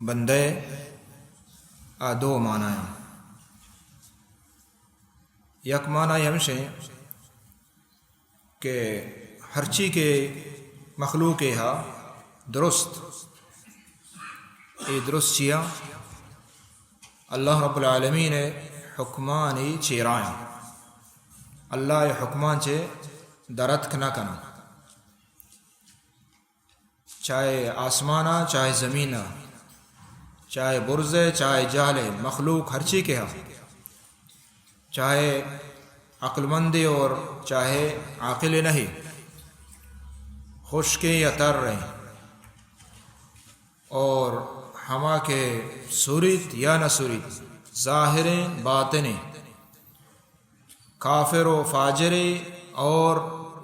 بندہ ءِ آ دو معنایاں۔ یک معنی ہمشیں کہ ہرچی کہ مخلوق ءَ ہا درست، اے درست چیاں؟ اللہ رب العالمین ءِ حکمانی چیرایاں۔ اللہ ءِ حکمان چہ دراتک نہ کناں۔ چاہے آسمان ءَ، چاہے زمین ءَ، چاہے برز ءَ، چاہے جہل ءَ، مخلوق ہرچی کہ ہا، چاہے عقلمندے اور چاہے عاقل نہیں، خشکیں یا تریں، اور ہما کہ سوریت یا نہ سوریت، ظاہریں باطنیں، کافر و فاجرے اور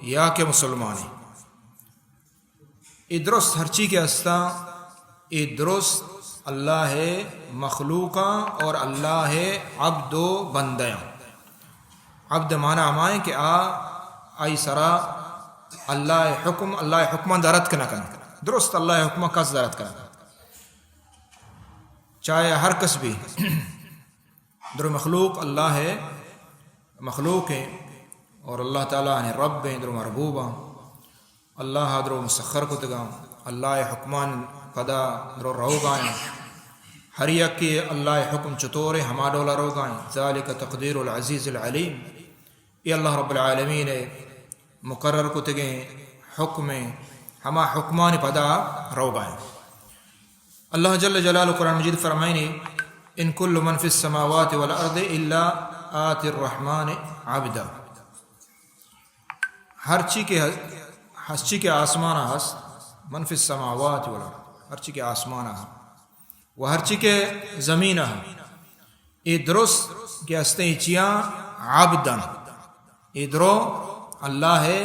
یا کہ مسلمانے، اے درست ہرچی کہ ہستاں، اے درست اللہ ءِ مخلوقاں اور اللہ ءِ عبد و بندیاں۔ عبد معنی ہمائیں کہ آ، آئی سرا اللہ ءِ حکم، اللہ ءِ حکماں دراتک نہ کناں۔ درست اللہ ءِ حکماں کس دراتک نہ کناں۔ چاہے ہر کس بی۔ درو مخلوق اللہ ءِ مخلوق ایں اور اللہ تعالیٰ آنی رب ایں، درو مربوباں۔ اللہ ءَ درو مسخر کتگاں، اللہ ءِ حکمان پدا درو روگایاں۔ ہر یکے اللہ ءِ حکم چطور ایں، ہما ڈولا روگایاں۔ ذالک تقدیر العزیز العلیم۔ اے اللہ رب العالمین ءِ مقرر کتگیں حکم ایں، ہما حکمانی پدا روگایاں۔ اللہ جل جلالہ قرآن مجید فرمائنی، ان کل من فی السماوات والارض الا آتی الرحمن عبدا۔ ہرچی کہ، ہرچی کہ آسمان ہست، من فی السماوات والارض، ہرچی کہ آسمان ہست، و ہرچی کہ زمین ءَ، اے درست کہ ہستیں چیاں عبداں، اے درو اللہ ءِ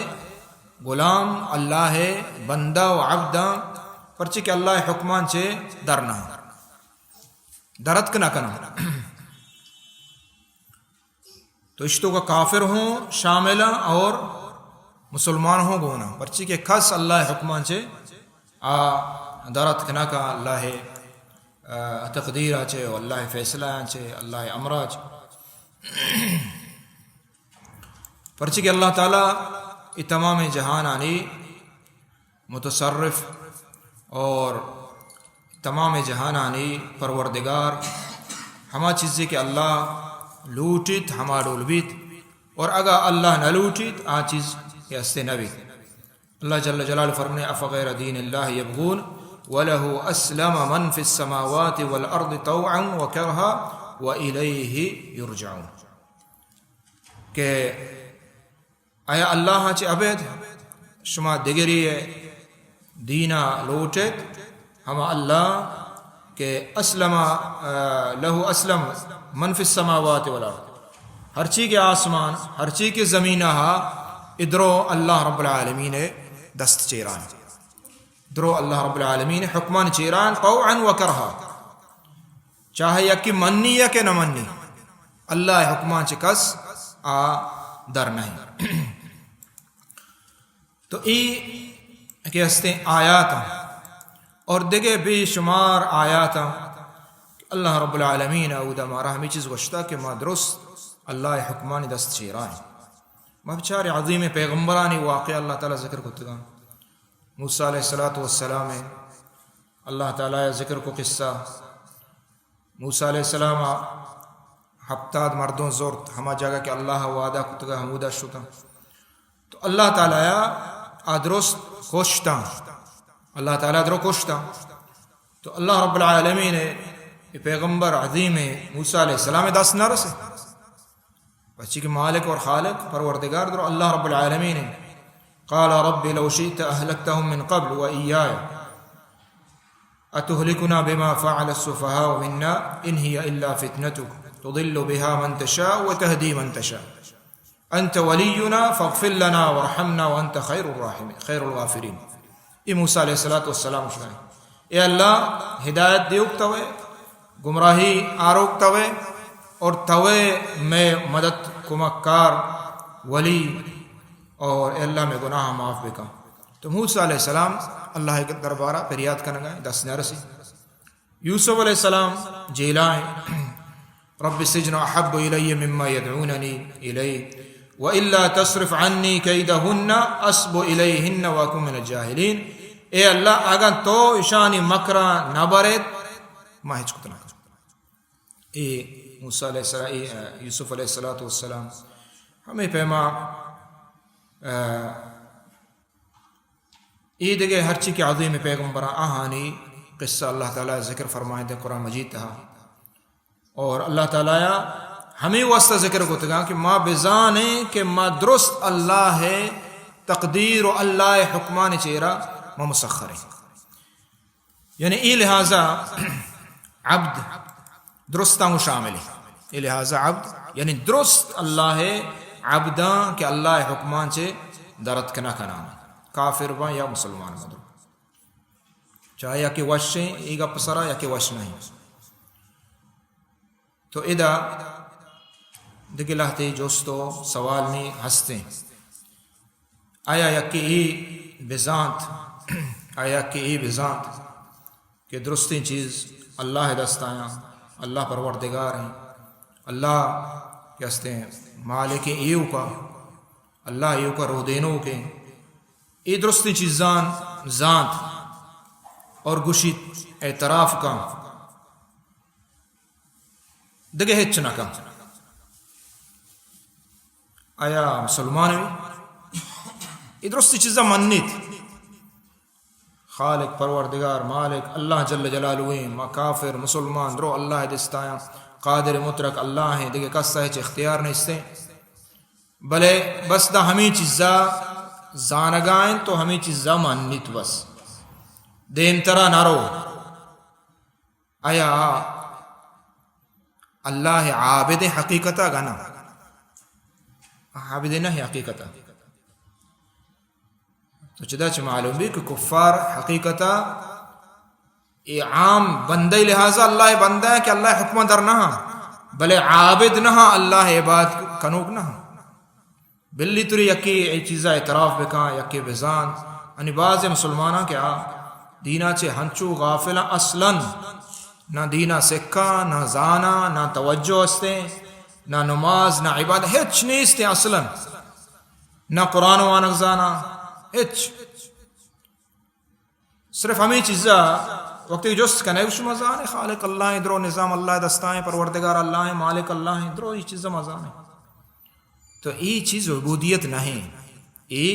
غلام، اللہ ءِ بندہ و عبداں، پرچے کہ اللہ ءِ حکمان چہ در نہ، دراتک نہ کناں۔ تو اشتو کا کافر ہوں شامل ہیں اور مسلمان ہوں گونا، پرچے کہ کس اللہ ءِ حکمان چہ آ دراتک نہ کا، اللہ ءِ، آ، تقدیر ءَ چہ، اللہ ءِ فیصلہ ءَ چہ، اللہ ءِ امر ءَ چہ۔ پرچے کہ اللہ تعالیٰ اے تمام جہانانی متصرف اور تمام جہانانی پروردگار، ہما چیزے کہ اللہ لوٹیت ہما ڈول بیت، اور اگا اللہ نہ لوٹیت آ چیز کہ ہستے نہ بیت۔ اللہ جل جلالہ فرمائے، افغیر دین اللہ یبغون ولہ اسلم من فی السماوات والارض طوعا وکرہا والیہ یرجعون۔ کہ آیا اللہ ءَ چہ ابید شما دگرے ءِ دین ءَ لوٹ ایت؟ ہما اللہ کہ اسلم، آ، لہ اسلم من فی السماوات والارض، ہرچی کہ آسمان، ہرچی کہ زمین ءَ، اے درو اللہ رب العالمین ءِ دست چیران، درو اللہ رب العالمین ءِ حکمان چیران، طوعا و کرہا، چاہے یکے منی یا کہ نہ منی، اللہ ءِ حکمان چہ کس آ در نہیں۔ تو اے کہ ہستیں آیاتاں اور دگہ بے شمار آیاتاں کہ اللہ رب العالمین ءَ اودا مارا ہمے چیز گوشتا کہ ما درست اللہ ءِ حکمانی دست چیرا ایں۔ ما بچار عظیم پیغمبرانی واقعہ اللہ تعالیٰ ذکر کتگاں۔ موسیٰ علیہ الصلوۃ والسلام ءِ اللہ تعالیٰ ءَ ذکر کو قصہ۔ موسیٰ علیہ السلام ءَ ہپتاد مردم زرت، ہما جاگہ کہ اللہ ءَ وعدہ کتگا ہمودا شتاں۔ تو اللہ تعالیٰ ءَ آ درست کشتاں، اللہ تعالیٰ درو کشتاں۔ تو اللہ رب العالمین ءِ اے پیغمبر عظیم موسیٰ علیہ السلام ءِ دست نہ رسے؟ پرچی کہ مالک اور خالق، پروردگار درو اللہ رب العالمین ءِ۔ قال رب لو شئت اہلکتہم من قبل و ایای اتہلکنا بما فعل السفہاء منا ان ہی الا فتنتک تضل بہا من تشاء و تہدی من تشاء انت ولینا فاغفر لنا وارحمنا وانت خیر الراحمین، خیر الغافرین۔ اے موسیٰ علیہ الصلوۃ والسلام شمئے، اے اللہ، ہدایت دیوک توئے، گمراہی آروک توئے، اور توئے مئے مدد، کمک کار، ولی، اور اے اللہ مئے گناہ معاف بکن۔ تو موسیٰ علیہ السلام اللہ ءِ دربارا پریات کنگا، دست نہ رسی۔ یوسف علیہ السلام جیلائیں، رب السجن احب الی مما یدعوننی الیہ و الا تصرف عنی کیدہن اصب الیہن و اکن من الجاہلین۔ اے اللہ، اگاں تو اشانی مکرا نہ بریت، ما ہچ کت نہ کناں۔ اے موسیٰ علیہ السلام، اے، آ، یوسف علیہ الصلوۃ والسلام ہمے پیما، آ، اے دگہ ہرچی کہ عظیم پیغمبراں آہانی قصہ اللہ تعالی ذکر فرمائیں دے قرآن مجید تہا۔ اور اللہ تعالی ہمے واسطہ ذکر کتگاں کہ ما بزانیں کہ ما درست اللہ تقدیر و اللہ حکمانی چیرا ما مسخر ہیں۔ یعنی اے لحاظا عبد درستاں گوں شامل ہے۔ اے لحاظا عبد یعنی درست اللہ عبداں کہ اللہ حکمان چے درتک نہ کناں، کافر باں یا مسلمان باں۔ چاہے یا کہ وشیں اے گپ سرا یا کہ وش نہیں۔ تو ادا دگہ لہتے جست و سوال نی ہستیں۔ آیا یکے اے بزانت، آیا یکے اے بزانت کہ درستیں چیز اللہ دستایاں، اللہ پروردگار ہیں، اللہ کہ ہستیں مالک ایوکا، اللہ ایوکا رودینوک ہیں۔ اے درستیں چیزان زانت اور گشیت، اعتراف کا، دگہ ہچ نہ کن۔ آیا مسلمان بی؟ اے درستی چیزا منیت۔ خالق، پروردگار، مالک اللہ جل جلالہ ہیں، ما کافر، مسلمان، درو اللہ دستایاں، قادر مطلق اللہ ہیں، دگہ کسا ہچ اختیار نیستیں۔ بلے بس دا ہمیں چیزا زانگائیں تو ہمیں چیزا منیت بس۔ دیمترا نہ رو۔ آیا اللہ عابد حقیقتا گنا؟ عابد نہ حقیقتا۔ تو چدا چہ معلوم بی کہ کفار حقیقتا اے عام بندہ لحاظا اللہ بندہ ہیں کہ اللہ حکم در نہ، بلے عابد نہ اللہ عباد کنوک نہ۔ بلی تری یکے اے چیزا اعتراف بکاں، یکے بزان۔ انی بعض مسلماناں کہ آ دینا چے ہنچو غافلاں اصلاً، نہ دینا سکھاں، نہ زاناں، نہ توجہ استیں، نہ نماز، نہ عبادت، ہچ نیستیں اصلاً۔ نہ قرآن وانگ زاناں، ہچ۔ صرف ہمیں چیزا وقتی جست کنے، شما زانے خالق اللہ ہیں، درو نظام اللہ دستائیں، پروردگار اللہ ہیں، مالک اللہ ہیں، درو یہ چیزا ما زانے۔ تو اے چیز عبودیت نہیں، اے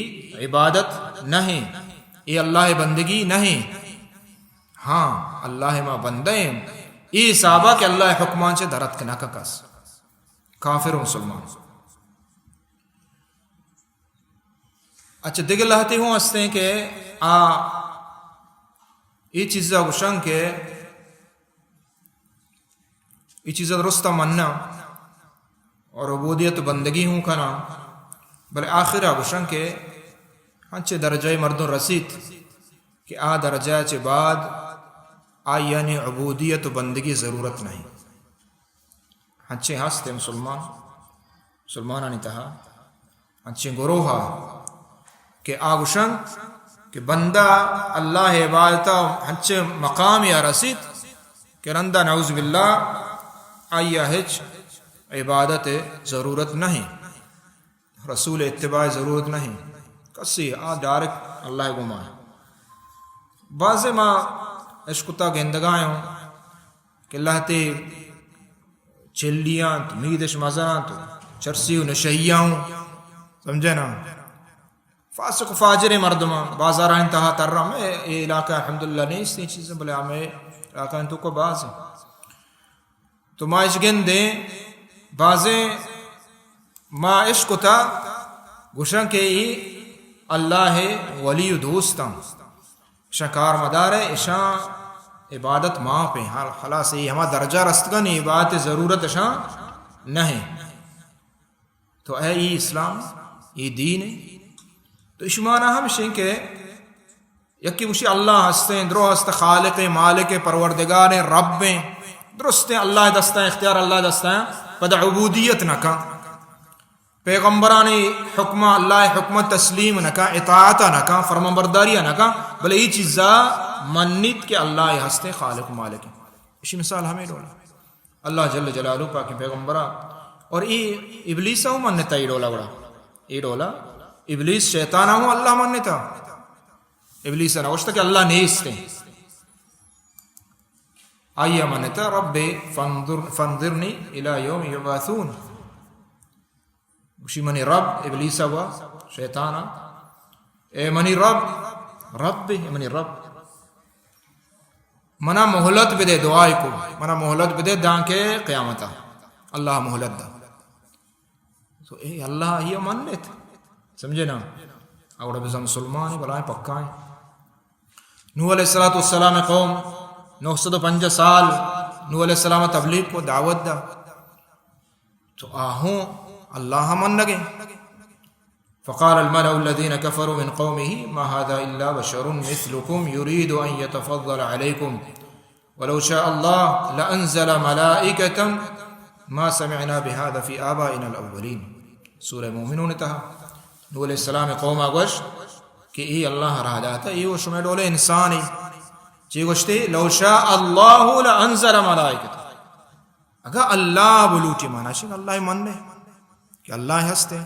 عبادت نہیں، اے اللہ بندگی نہیں۔ ہاں، اللہ ما بندہ ہیں، اے حسابا کہ اللہ حکمان چے درتک نہ کس، کافر و مسلمان۔ اچھا، دگہ لہتے ہوں ہستیں کہ آ اے چیزا گوشن کہ اے چیزا درستا مننا اور عبودیت و بندگی ہوں کنا، بلے آخرا گوشن کہ ہنچے درجہ مردم رسیت کہ آ درجہ چے بعد آیانی عبودیت و بندگی ضرورت نہیں۔ ہنچیں ہست مسلمان، مسلمانانی تہا ہنچیں گروہ کہ آ گوشنت کہ بندہ اللہ عبادتا ہنچیں مقام یا رسیت کہ رندا نعوذ باللہ آیا ہچ عبادت ضرورت نہیں، رسول اتباع ضرورت نہیں، کسی آ ڈائریکٹ اللہ گما ہے۔ بعضے ما اشکتا گندگا ہوں کہ لہتے چلیاں تو میدش مزناں تو چرسی و نشہیاں ہوں، سمجھے نا؟ فاسق و فاجر مردماں بازاراں تہا ترا، مئے اے علاقہ الحمدللہ نیست ایں چیزیں، بلے ہمیں علاقہ تو کو باز ہیں۔ تو ما اش گندیں، بازیں ما اش کتا گوشن کہ ای اللہ ولی و دوستاں، اشاں کار مدار ہے، اشاں عبادت ماں پہ حال خلاص، ای ہما درجہ رستگن، ای عبادت ضرورت اشاں نہیں۔ تو اے ای اسلام، ای دین ہے۔ تو اشمانا ہم شیں کہ یکے گوشی اللہ ہستیں، درو ہست، خالق ہیں، مالک ہیں، پروردگار ہیں، رب ہیں، درست ہیں، اللہ دستاں اختیار، اللہ دستاں، پدا عبودیت نہ کن، پیغمبرانی حکمہ، اللہ حکمہ تسلیم نہ کن، اطاعت نہ کن، فرمانبرداری نہ کن، بلے ای چیزا منیت کہ اللہ ہستیں، خالق مالک ہیں۔ اشی مثال ہمیں ڈولا۔ اللہ جل جلالہ پاکیں پیغمبرا اور ای ابلیس ہوں منتا ای ڈولا گڑا۔ ای ڈولا ابلیس شیطان ہوں اللہ منتا۔ ابلیس نہ گوشتا کہ اللہ نیست ہیں۔ آئی منتا رب فانظر، فانظرنی الی یوم یبعثون۔ گوشی منی رب، ابلیس ء گوا شیطان ء، اے منی رب، رب اے منی رب، منا مہلت بدے، دعائے کو، منا مہلت بدے دانکہ قیامت ء۔ اللہ مہلت دا۔ تو اے اللہ ہی منت، سمجھے نا؟ اوڑا بزن مسلمان بلائیں پکائیں۔ نوح علیہ الصلوۃ والسلام قوم نو سد و پنجاہ سال نوح علیہ السلام تبلیغ کو، دعوت دا۔ تو آہوں اللہ منگے۔ فقال الملأ الذين كفروا من قومه ما هذا إلا بشر مثلكم يريد أن يتفضل عليكم ولو شاء الله لأنزل ملائكة ما سمعنا بهذا في آبائنا الأولين۔ سورہ مومنون تہا نوح علیہ السلام قوم آ گوشت کہ ای اللہ راہ داتا، ای و شمے ڈولے انسانی۔ چی گوشتے؟ لو شاء الله لأنزل ملائكة۔ اگا اللہ بلوٹی، مانا شنگ اللہ من نے کہ اللہ ہستے،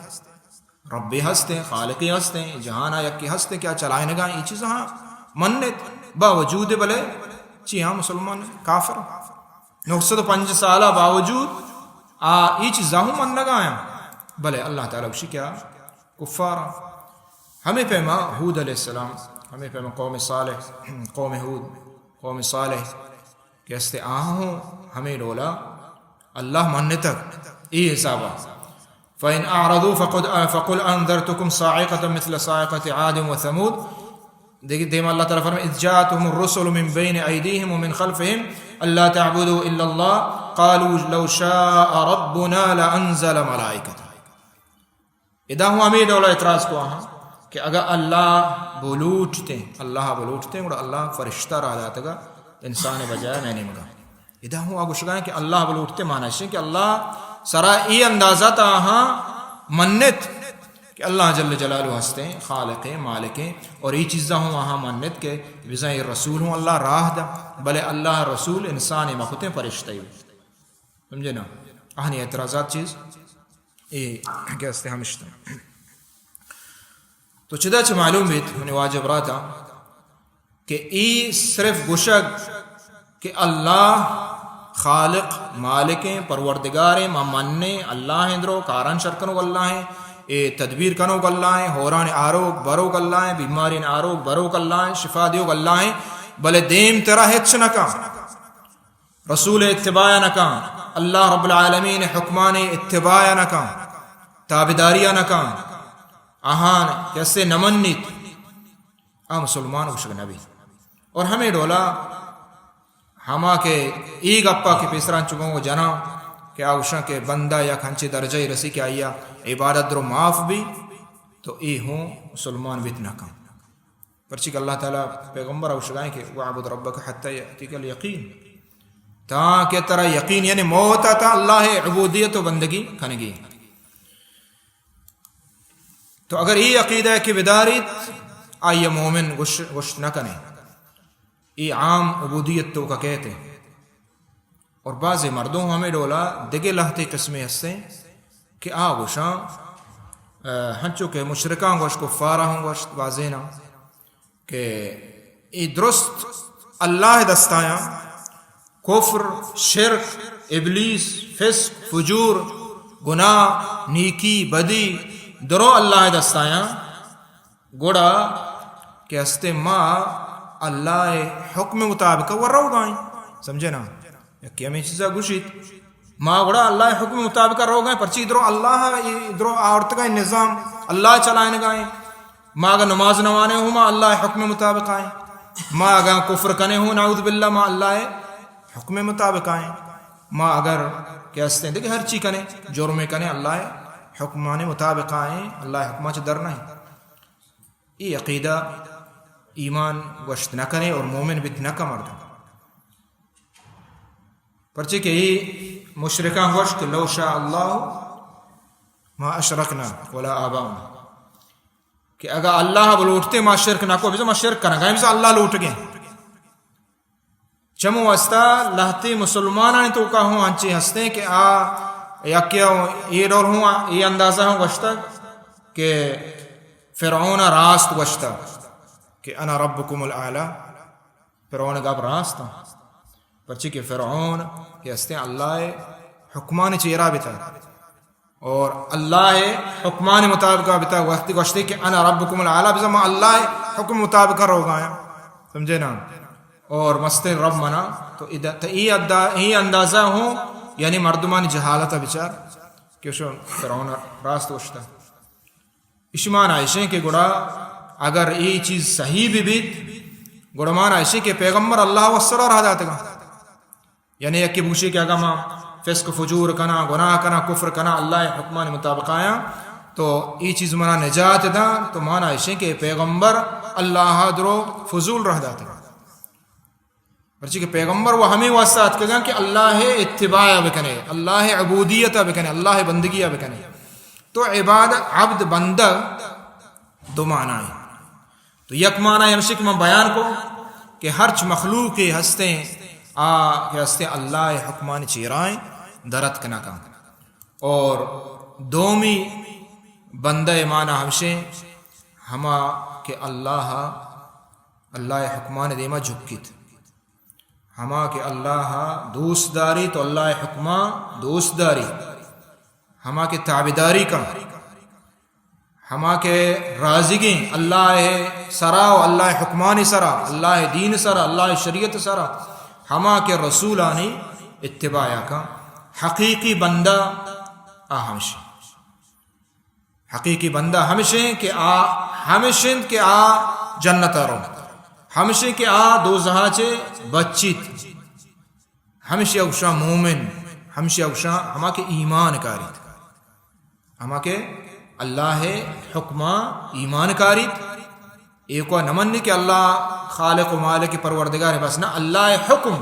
ربی ہستے، خالقی ہستے، جہانا یکی ہستے، کیا چلائنگا ای چیز ہاں منت باوجود بلے چی ہاں مسلمان کافر۔ نو سد و پنجاہ سالہ باوجود آ ای چیز ہوں منگا ہیں، بلے اللہ تعالی گوشی کیا کفار۔ ہمیں پیما ہود علیہ السلام، ہمیں پیما قوم صالح، قوم ہود، قوم صالح کہ استے آہوں ہمیں ڈولا اللہ منتگ ای حسابا۔ فإن أعرضوا فقد، فقل أنذرتكم صاعقة مثل صاعقة عاد وثمود۔ دیکھیں، دیما اللہ تعالی فرمائے، إذ جاءتهم الرسل من بين أيديهم ومن خلفهم ألا تعبدوا إلا الله قالوا لو شاء ربنا لأنزل ملائكة۔ ادا ہوں ہمیں ڈول اعتراض کو ہاں کہ اگر اللہ بلوٹتے، اللہ بلوٹتے، گڑا اللہ فرشتہ را داتگا انسان بجائے میں نیمگا۔ ادا ہوں آ گوشگا ہیں کہ اللہ بلوٹتے معنی شے کہ اللہ سرا ای اندازہ تا ہاں منت کہ اللہ جل جلالہ ہستے، خالق ہیں، مالک ہیں، اور ای چیزاں ہوں آہاں منت کہ بزاں ای رسول ہوں اللہ راہ دا، بلے اللہ رسول انسان مخوتے، فرشتہ ہی۔ سمجھے نا؟ آہانی اعتراضات چیز اے کہ استے ہمشتہ۔ تو چدا چہ معلوم بیت، منی واجہ براتا، کہ ای صرف گوشگ کہ اللہ خالق، مالکیں، پروردگاریں، ما منیں، اللہ ہیں درو، کاران شر کنوک اللہ ہیں، اے تدبیر کنوک اللہ ہیں، ہوران آروک بروک اللہ ہیں، بیمارین آروک بروک اللہ ہیں، شفا دیوک اللہ ہیں، بلے دیم ترا ہچ نہ کن۔ رسول اتباع نہ کن، اللہ رب العالمین حکمان اتباع نہ کن، تابعداری نہ کن، آہان کسے نہ منیت، آ مسلمان گوشگ نہ بیت۔ اور ہمے ڈولا ہما کہ ای گپا کہ پیسران چگوں جناں کہ آ گوشاں کہ بندہ یک ہنچے درجہ رسی کہ آئی عبادت درو معاف بی، تو ای ہوں مسلمان بیت نہ کن۔ پرچی کہ اللہ تعالی پیغمبر اوشگائیں کہ واعبد ربک حتی یأتیک الیقین، تاں کہ ترا یقین، یعنی موت تا اللہ عبودیت و بندگی کنگی۔ تو اگر ای عقیدہ کہ بداریت، آئی مومن گوش، گوشت نہ کنے۔ ای عام عبودیت تو کا کہتے۔ اور بعض مردم ہمیں ڈولا دگہ لہتے قسمے ہستے کہ آ گوشاں، آ، ہنچو کہ مشرکاں گوشت، کفاراں ہوں گوشت، بعضینا کہ ای درست اللہ دستایاں، کفر، شرک، ابلیس، فسق، فجور، گناہ، نیکی، بدی، درو اللہ دستایاں۔ گڑا کہ ہستے ما اللہ حکم مطابق و روگائیں، سمجھے نا؟ یکی ہمیں چیزا گوشیت، ما گڑا اللہ حکم مطابق روگائیں، پرچی درو اللہ، درو آورتگائیں نظام، اللہ چلائنگائیں۔ ما اگر نماز نوانے ہوں، ما اللہ حکم مطابق آئیں۔ ما اگر کفر کنے ہوں، نعوذ باللہ، ما اللہ حکم مطابق آئیں۔ ما اگر کہ ہستیں دیکھ ہر چی کنے، جرم کنے، اللہ حکمان مطابق آئیں، اللہ حکمان چہ در نہیں۔ ای عقیدہ ایمان گوشت نہ کنے اور مومن بیت نہ کا مردم۔ پرچے کہ ای مشرکاں گوشت کہ لو شاء اللہ ما اشرکنا ولا آباؤنا، کہ اگا اللہ بلوٹتے ما شرک نہ کو، بزا ما شرک کرنا گائیں، بزا اللہ لوٹ گئے۔ چمو واسطہ لہتے مسلمانانی توکا ہوں انچیں ہستیں کہ آ یکے ہوں اے ڈول ہوں اے اندازہ ہوں گوشتگ کہ فرعون راست گوشتگ کہ انا ربکم الاعلی۔ فرعون گپ راست ہیں، پرچی کہ فرعون کہ ہستیں اللہ حکمانی چیرا بیتا اور اللہ حکمانی مطابقہ بیتا، وقتی گوشتے کہ انا ربکم الاعلی، بزاں ما اللہ حکم مطابقہ روگایا، سمجھے نا؟ اور مستر رب منا، تو ادا، تو ای ادا، ای اندازہ ہوں، یعنی مردمانی جہالت بچار کہ شو فرعون راست گوشتا۔ اشی مانا ایشیں کہ گڑا اگر ای چیز صحیح بھی بیت، گڑا مانا ایشیں کہ پیغمبر اللہ وسرا رہ داتگا۔ یعنی یکے بگوشی کہ اگاں ما فسق فجور کناں، گناہ کناں، کفر کناں، اللہ حکمانی مطابق آیاں، تو ای چیز منا نجات داں، تو مانا ایشیں کہ پیغمبر اللہ درو فضول رہ داتگا۔ پرچی کہ پیغمبر وہ ہمیں واسطہ اتکگاں کہ اللہ اتباع بکنے، اللہ عبودیت بکنے، اللہ بندگی بکنے۔ تو عباد، عبد، بندہ دو معنی ہیں۔ تو یک معنی ہمشی کہ من بیان کو کہ ہرچ مخلوق ہستیں، آ کہ ہستیں اللہ حکمانی چیرائیں درت کنکاں۔ اور دومی بندہ معنی ہمشیں ہما کہ اللہ، اللہ حکمان دیما جھکیت۔ ہما کہ اللہ دوست داری تو اللہ حکماں دوست داری، ہما کہ تابعداری کن، ہما کہ راضیگیں اللہ سرا و اللہ حکمانی سرا، اللہ دین سرا، اللہ شریعت سرا، ہما کہ رسولانی اتباع کن، حقیقی بندہ آ ہمشی۔ حقیقی بندہ ہمشیں کہ آ، ہمشند کہ آ جنت رو، ہمشیں کہ آ دوزہا چے بچیت۔ ہمشی اوشاں مومن، ہمشی اوشاں ہما کہ ایمان کاریت، ہما کہ اللہ حکماں ایمان کاریت۔ ایوکا نمنی کہ اللہ خالق و مالک پروردگار ہے، بس نہ، اللہ حکم،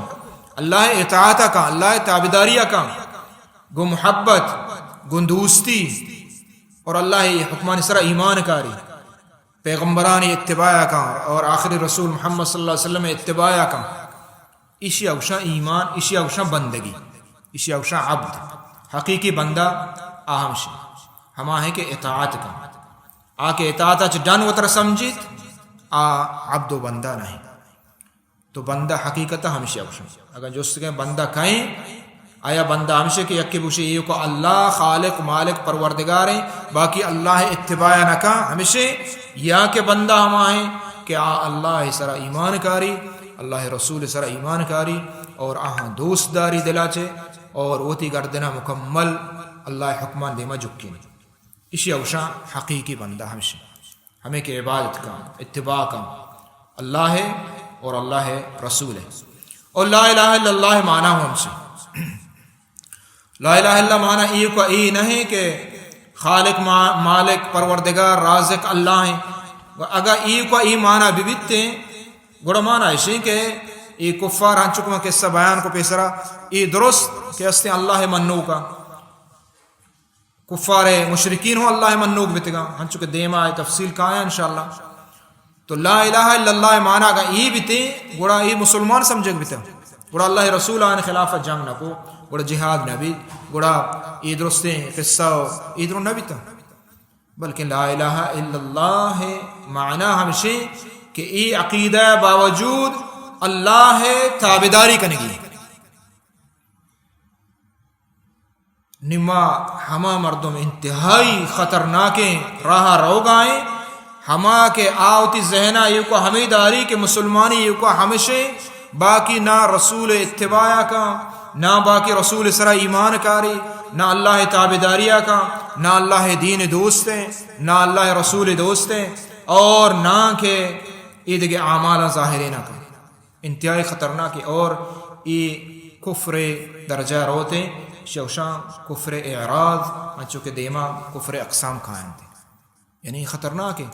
اللہ اطاعت کا، اللہ تابعداری کا، گو محبت، گو دوستی، اور اللہ حکمانی سرا ایمان کاری، پیغمبرانی اتباع کا، اور آخری رسول محمد صلی اللہ علیہ وسلم اتباع کا۔ ایشی اوشاں ایمان، ایشی اوشاں بندگی، ایشی اوشاں عبد۔ حقیقی بندہ آ ہمشی، ہما ہے کہ اطاعت کا۔ آ کہ اطاعت چ ڈن وتر سمجھیت، آ عبد و بندہ نہیں۔ تو بندہ حقیقت ہمشی اوشاں۔ اگر جست کہیں بندہ کہیں، آیا بندہ ہمشی کہ یکی بوشی ایوکا اللہ خالق مالک پروردگار ہیں، باقی اللہ اتباع نہ کا ہمشی، یا کہ بندہ ہما ہیں کہ آ اللہ سرا ایمان کاری، اللہ رسول سرا ایمان کاری اور آہاں دوست داری دلا چے اور وتی گردنا مکمل اللہ حکمان دیما جھکینی۔ ایشی اوشاں حقیقی بندہ ہمشی، ہمیں کہ عبادت کا، اتباع کا اللہ ہے اور اللہ رسول ہے۔ اور لا الہ الا اللہ معنی ہو ہمشی۔ لا الہ الا معنی ایوکا ای نہیں کہ خالق ما-، مالک پروردگار رازق اللہ ہیں۔ و اگر ایوکا ای معنی ببیتے، گڑا معنی ایشی کہ ای کفار ہنچو کہ قصہ بیان کو پیسرا، ای درست کہ استیں اللہ منوکا۔ کفار مشرکین ہوں اللہ منوک بیتگاں، ہنچو کہ دیما آئی تفصیل کایا انشاءاللہ۔ تو لا الہ الا اللہ معنی اگا ای بیتے، گڑا ای مسلمان سمجھگ بیتے۔ گڑا اللہ رسول آن خلاف جنگ نہ کو، گڑا جہاد نہ بی، گڑا ای درستیں قصہ و ای درو نہ بیتا۔ بلکن لا الہ الا اللہ معنی ہمشی کہ ای عقیدہ باوجود اللہ تابعداری کنگی۔ نما ہما مردم انتہائی خطرناکیں راہ روگائیں، ہما کہ آ وتی ذہنا ایوکا ہمیں داری کہ مسلمانی ایوکا ہمشیں، باقی نہ رسول اتباع کا، نہ باقی رسول سرا ایمان کاری، نہ اللہ تابعداریا کا، نہ اللہ دین دوستیں، نہ اللہ رسول دوستیں، اور نہ کہ ایدگہ اعمالا ظاہرے نہ کا۔ انتہائی خطرناک ہے اور ای کفر درجہ روتے، شوشان کفر اعراض، انچو کہ دیما کفر اقسام کائنتے۔ یعنی خطرناک ہے۔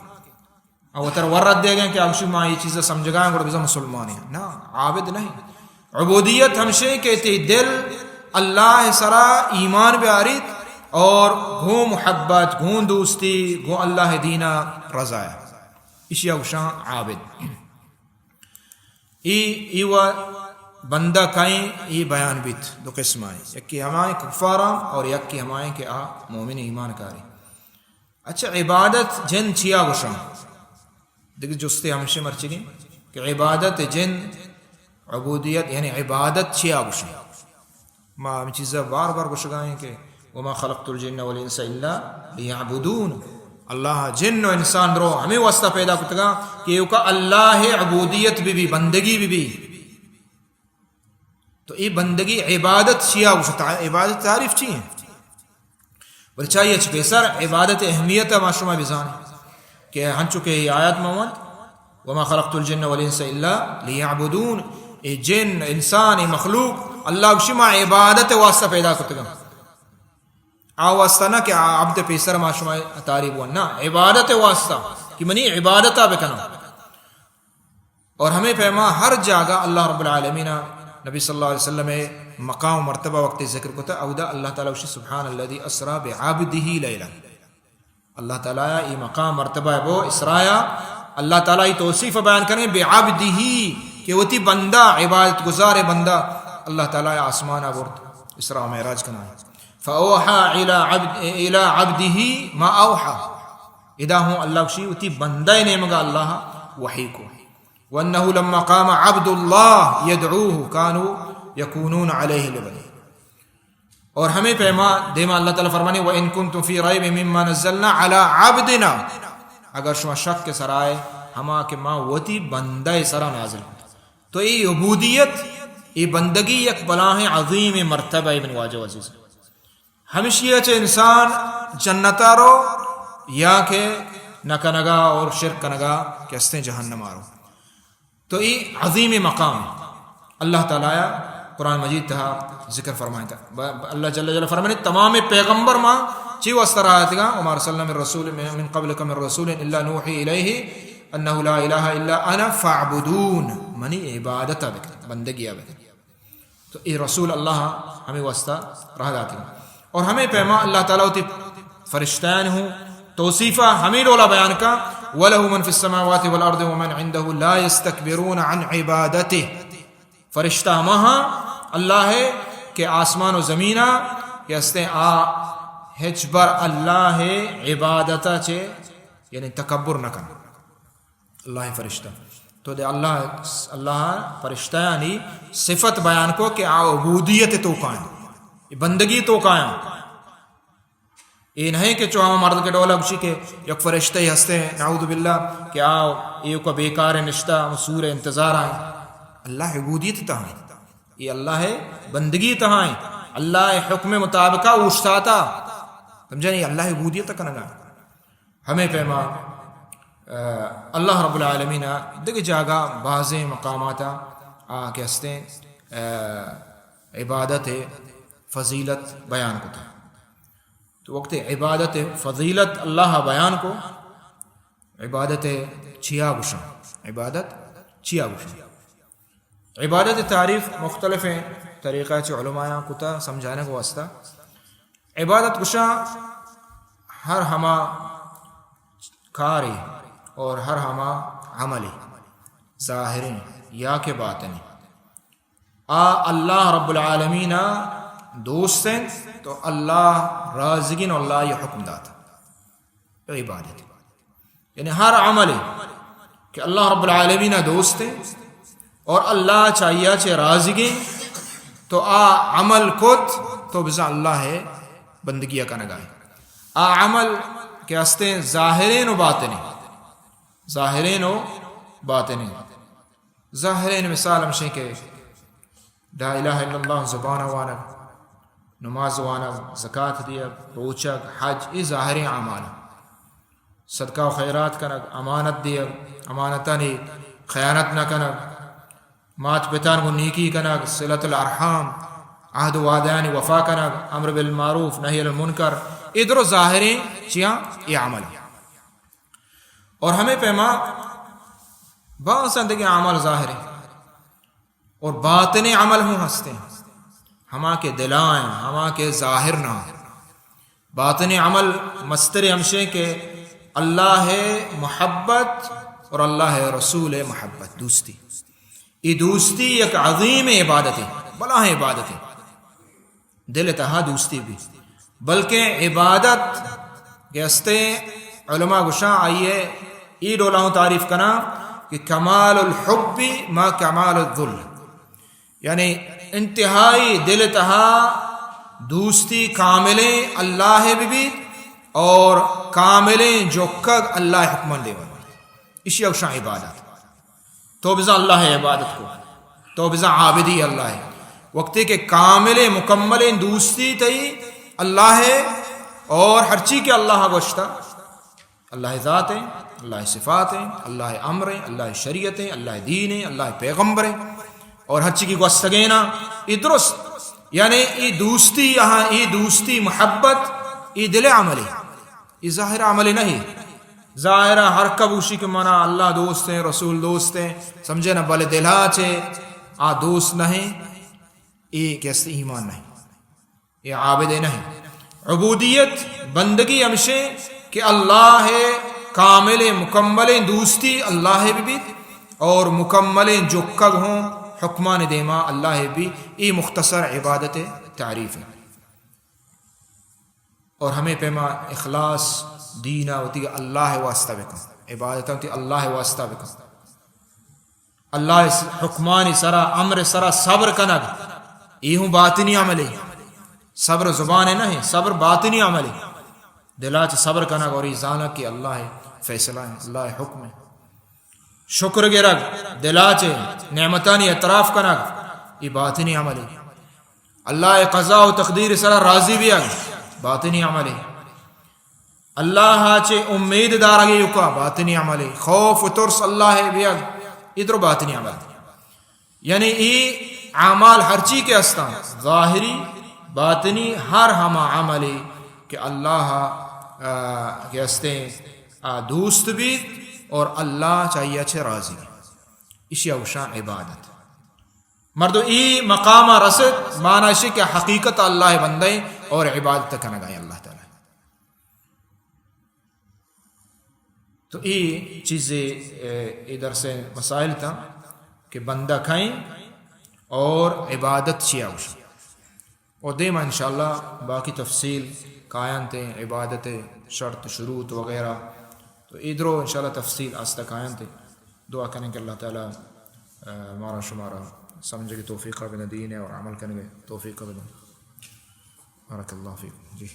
او تر ورد دے گئے کہ اوشی ما یہ چیزا سمجھگا ہیں، گڑا بزا مسلمان ہیں۔ نا، عابد نہیں۔ عبودیت ہمشے کہ تی دل اللہ سرا ایمان بیاریت اور گوں محبت، گوں دوستی، گوں اللہ دینا رضا ہے۔ اشی اوشان عابد۔ ای، ای و بندہ کئیں، اے بیان بیت دو قسم آئیں، یکی ہمائیں کفاراں اور یکی ہمائیں کہ آ مومن ایمان کاری۔ اچھا، عبادت جن چیا گوشاں؟ دگہ جستے ہمشے مرچگیں کہ عبادت جن، عبودیت، یعنی عبادت چیا گوشاں؟ ما ہمے چیزا بار بار گوشگا ایں کہ وما خلقت الجن والانس الا لیعبدون۔ اللہ جن و انسان رو ہمے واسطہ پیدا کتگا کہ ایوکا اللہ عبودیت بی بی، بندگی بی بی۔ تو اے بندگی عبادت چیا گوشتا؟ عبادت تعریف چی ہیں؟ بلے چاہیے چہ پیسر عبادت اہمیت ما شما بزانیں کہ ہنچو کہ اے آیات ما وانت، وما خلقت الجن والانس الا لیعبدون، اے جن، انسان، اے مخلوق اللہ گوشی ما عبادت واسطہ پیدا کتگاں۔ آ واسطہ نہ کہ آ عبد پیسر ما شما تعریف وان، نہ، عبادت واسطہ کہ منی عبادتا بکناں۔ اور ہمے پیما ہر جاگہ اللہ رب العالمین نبی صلی اللہ علیہ وسلم مقام و مرتبہ وقت ذکر کتا، اودا اللہ تعالی گوشی سبحان الذی اسری بعبدہ لیلا۔ اللہ تعالی ای مقام مرتبہ بو اسرایا، اللہ تعالی ای توصیف بیان کریں بعبدہ کہ وتی بندہ، عبادت گزار بندہ اللہ تعالی آسمانا برد، اسراء و معراج کنا۔ فاوحی الی عبد، الی عبدہ ما اوحی۔ ادا ہوں اللہ گوشی وتی بندہ نیمگا اللہ وحی کو۔ وانہ لما قام عبد اللہ یدعوہ کانوا یکونون علیہ لبدا۔ اور ہمے پیما دیما اللہ تعالی فرمانے، وان کنتم فی ریب مما نزلنا علی عبدنا، اگر شما شک سرائے ہما کہ ما وتی بندہ سرا نازل کت۔ تو اے عبودیت، اے بندگی یک بلاہیں عظیم مرتبہ ابن واجہ عزیز۔ ہمشی چہ انسان جنتا رو یا کہ نہ کنگا اور شرک کنگا کہ استیں جہنما رو۔ تو اے عظیم مقام اللہ تعالی قرآن مجید تہا ذکر فرمائتا۔ ب-، ب-، اللہ جل جلالہ فرمانے، تمام پیغمبر ما چی واسطہ راہ اتگا، وما ارسلنا من رسول من، من قبلک من رسول الا نوحی الیہ انہ لا الہ الا انا فاعبدون، منی عبادتا بکن، بندگیا بکن۔ تو اے رسول اللہ ہمے واسطہ راہ داتگ۔ اور ہمے پیما اللہ تعالی وتی فرشتیان ہوں توصیفا ہمے ڈولا بیان کا، وَلَهُ مَنْ فِي السَّمَاوَاتِ وَالْأَرْضِ وَمَنْ عِنْدَهُ لَا يَسْتَكْبِرُونَ عَنْ عِبَادَتِهِ۔ فرشتہ ہما ہاں اللہ ہے کہ آسمان و زمینا کہ ہستیں آ ہچبر اللہ عبادتا چے، یعنی تکبر نہ کن۔ اللہ فرشتہ۔ تو دے اللہ، اللہ فرشتہ یعنی صفت بیان کو کہ آ عبودیت توکا ایں، بندگی توکا ایں۔ اے نہیں کہ چو ہم مرد کے ڈولا گوشی کہ یک فرشتہ ہستے، نعوذ باللہ، کہ آ ایوکا بیکار نشتہ، ہم سور انتظار آئیں۔ اللہ عبودیت تہا ایں۔ اے اللہ بندگی تہا ایں۔ اللہ حکم مطابقہ اوشتاتا۔ سمجھا نہیں؟ اللہ عبودیت کنگا۔ ہمے پیما، آ، اللہ رب العالمین دگہ جاگہ بازیں مقاماتا آ کہ ہستیں، آ، عبادت فضیلت بیان کتا۔ تو وقت عبادت فضیلت اللہ بیان کو، عبادت چیا گوشاں؟ عبادت چیا گوشاں؟ عبادت تعریف مختلفیں طریقہ چہ علمایاں کتا سمجھانگ واسطہ۔ عبادت گوشاں ہر ہما کارے اور ہر ہما عملے، ظاہریں یا کہ باطنیں، آ اللہ رب العالمین دوست انت تو اللہ راضگین و اللہ یہ حکم داتا۔ عبادت۔ یعنی ہر عمل کہ اللہ رب العالمین دوست ہے اور اللہ چاہیا چہ راضی گے تو آ عمل کت تو بزاں اللہ ہے بندگی کنگا ہے۔ آ عمل کہ ہستیں ظاہرین و باطنین، ظاہرین و باطنین۔ ظاہرین مثال ہمشیں کہ لا الہ الا اللہ زبان وانگ، نماز وانگ، زکات دیگ، روچگ، حج، اے ظاہریں اعمال۔ صدقہ و خیرات کنگ، امانت دیگ، امانتانی خیانت نہ کنگ، مات پتان گوں نیکی کنگ، صلۃ الارحام، عہد و وعدہانی وفا کنگ، امر بالمعروف، نہی عن المنکر، اے درو ظاہریں چیاں اے عمل۔ اور ہمے پیما بازیں دگہ اعمال ظاہریں۔ اور باطنیں عمل ہوں ہستیں، ہما کہ دلا ہیں، ہما کہ ظاہر نہ ہیں۔ باطنیں عمل مستر ہمشیں کہ اللہ محبت اور اللہ رسول محبت، دوستی۔ اے دوستی یک عظیم عبادتے، بلاہیں عبادتے۔ دل تہا دوستی بی، بلکہ عبادت کہ ہستے، علماء گوشاں آئیے اے ڈولا ہوں تعریف کناں کہ کمال الحب ما کمال الذل، یعنی انتہائی دل تہا دوستی کاملیں اللہ بہ بیت اور کاملیں جکگ اللہ حکمان دیوان بیت۔ اشی اوشاں عبادت۔ تو بزاں اللہ ء عبادت کو، تو بزاں عابدی اللہ ء۔ وقتی کہ کامل مکمل دوستی تئی اللہ ء اور ہرچی کہ اللہ گوشتا، اللہ ذات ہیں، اللہ صفات ہیں، اللہ امر ہیں، اللہ شریعت ہیں، اللہ دین ہیں، اللہ پیغمبر ہیں، اور ہرچی کی گوستگینا، یہ درست، یعنی یہ دوستی، یہاں یہ دوستی محبت، یہ دل عمل ہے، یہ ظاہر عمل نہیں۔ ظاہر ء ہر کبوشی کہ منا اللہ دوست ہیں، رسول دوست ہیں، سمجھے نا، بلے دلا چے آ دوست نہیں، اے کہ است ایمان نہیں، اے عابد نہیں۔ عبودیت، بندگی ہمشے کہ اللہ کامل مکمل دوستی اللہ بہ بیت اور مکمل جکگ ہوں حکمان دیما اللہ بہ بیت۔ اے مختصر عبادت تعریف ہے۔ اور ہمے پیما اخلاص، دین ء وتی اللہ ء واسطہ بکن، عبادت وتی اللہ ء واسطہ بکن۔ اللہ ء حکمانی سرا، امر سرا صبر کنگ، اے ہوں باطنی عملے۔ صبر زبان ء نہیں، صبر باطنی عملے۔ دلا چ صبر کنگ اور اے زانگ کہ اللہ ء فیصلہ ہیں، اللہ ء حکم ہے۔ شکر گرگ، دلا چ نعمتانی اعتراف کنگ، اے باطنی عملے۔ اللہ ء قضا و تقدیر سرا راضی بیگ، باطنی عملے۔ اللہ ء چہ امید دارگ ایوکا، باطنی عملے۔ خوف و ترس اللہ ء بیگ، اے درو باطنی عمل۔ یعنی اے اعمال ہرچی کہ استاں، ظاہری، باطنی، ہر ہما عملے کہ اللہ ء، آ، کہ استیں، آ، دوست بیت اور اللہ چاہیے چہ راضی۔ اشی اوشاں عبادت۔ مردم ای مقام رسد، معنی اشی کہ حقیقت اللہ ء بندہ ہیں اور عبادت کنگا ہیں اللہ تعالی۔ تو ای چیزے، اے، ای درس مسائل تھا کہ بندہ کھائیں اور عبادت چیا گوش۔ اور دیما انشاءاللہ باقی تفصیل کایانتے، عبادت شرط شروط وغیرہ، تو ادرو انشاءاللہ تفصیل آستہ کایانتے۔ دعا کنیں کہ اللہ تعالی، آ، مارا شمارا سمجھگ توفیق بدن، دین اور عمل کنگ توفیق بدن۔ بارک اللہ فیکم۔ جی۔